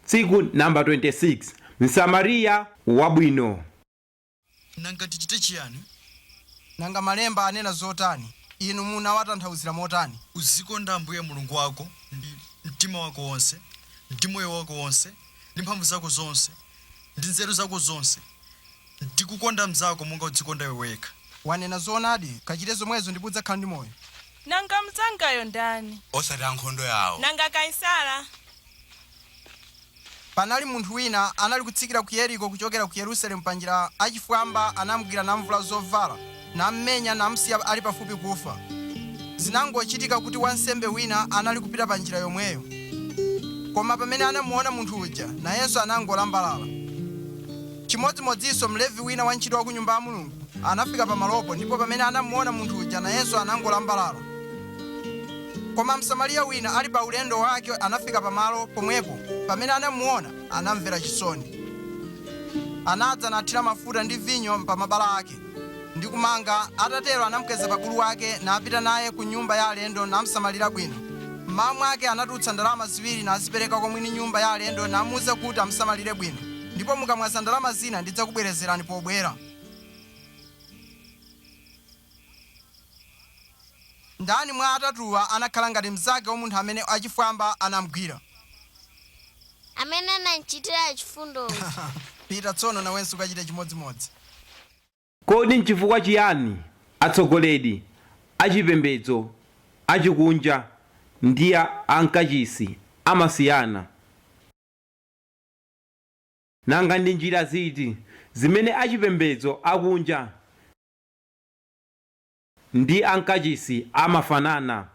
Tsiku namba 26, Msamariya wabwino. Nanga tichite chiyani? Nanga malemba anena zotani? Inu munawatanthauzira motani? Uzikonda Ambuye Mulungu wako ndi mtima wako wonse, ndi moyo wako wonse, ndi mphamvu zako zonse, ndi nzeru zako zonse, ndi kukonda mnzako monga udzikonda iwe wekha. Wanena zoonadi, kachite zomwezo ndipo udzakhala ndi moyo. Nanga mnzangayo ndani? Osati ankhondo yawo. Nanga Kaisara? Panali munthu wina anali kutsikira ku Yeriko kuchokera ku Yerusalemu panjira, achifwamba anamugwira namvula zovala, nammenya namsiya ali pafupi kufa. Zinangochitika kuti wansembe wina anali kupita pa njira yomweyo. Koma pamene anamuona munthu uja, nayenso anangolambalala. Chimodzimodzinso Mlevi wina wantchito wa ku nyumba ya Mulungu anafika pamalopo, ndipo pamene anamuona munthu uja, nayenso anangolambalala. Koma Msamariya wina ali pa ulendo wake anafika pamalo pomwepo, pamene anamuona anamvera chisoni. Anadza nathira mafuta ndi vinyo pa mabala ake ndi kumanga. Atatero anamukweza pa bulu wake napita naye ku nyumba ya alendo namsamalira bwino. Mmawa mwake anatulutsa ndalama ziwiri nazipereka kwa mwini nyumba ya alendo namuwuza kuti amusamalire bwino, ndipo mukamwaza ndalama zina ndidzakubwerezerani pobwera. Ndani mwa atatuwa anakhala ngati mnzake wa munthu amene achifwamba anamgwira? Amene anamchitira chifundo uja. Pita tsono nawenso ukachite chimodzimodzi. Kodi n'chifukwa chiyani atsogoleri achipembedzo achikunja ndi a m'kachisi amasiyana? Nanga ndi njira ziti zimene achipembedzo akunja ndi a m'kachisi amafanana?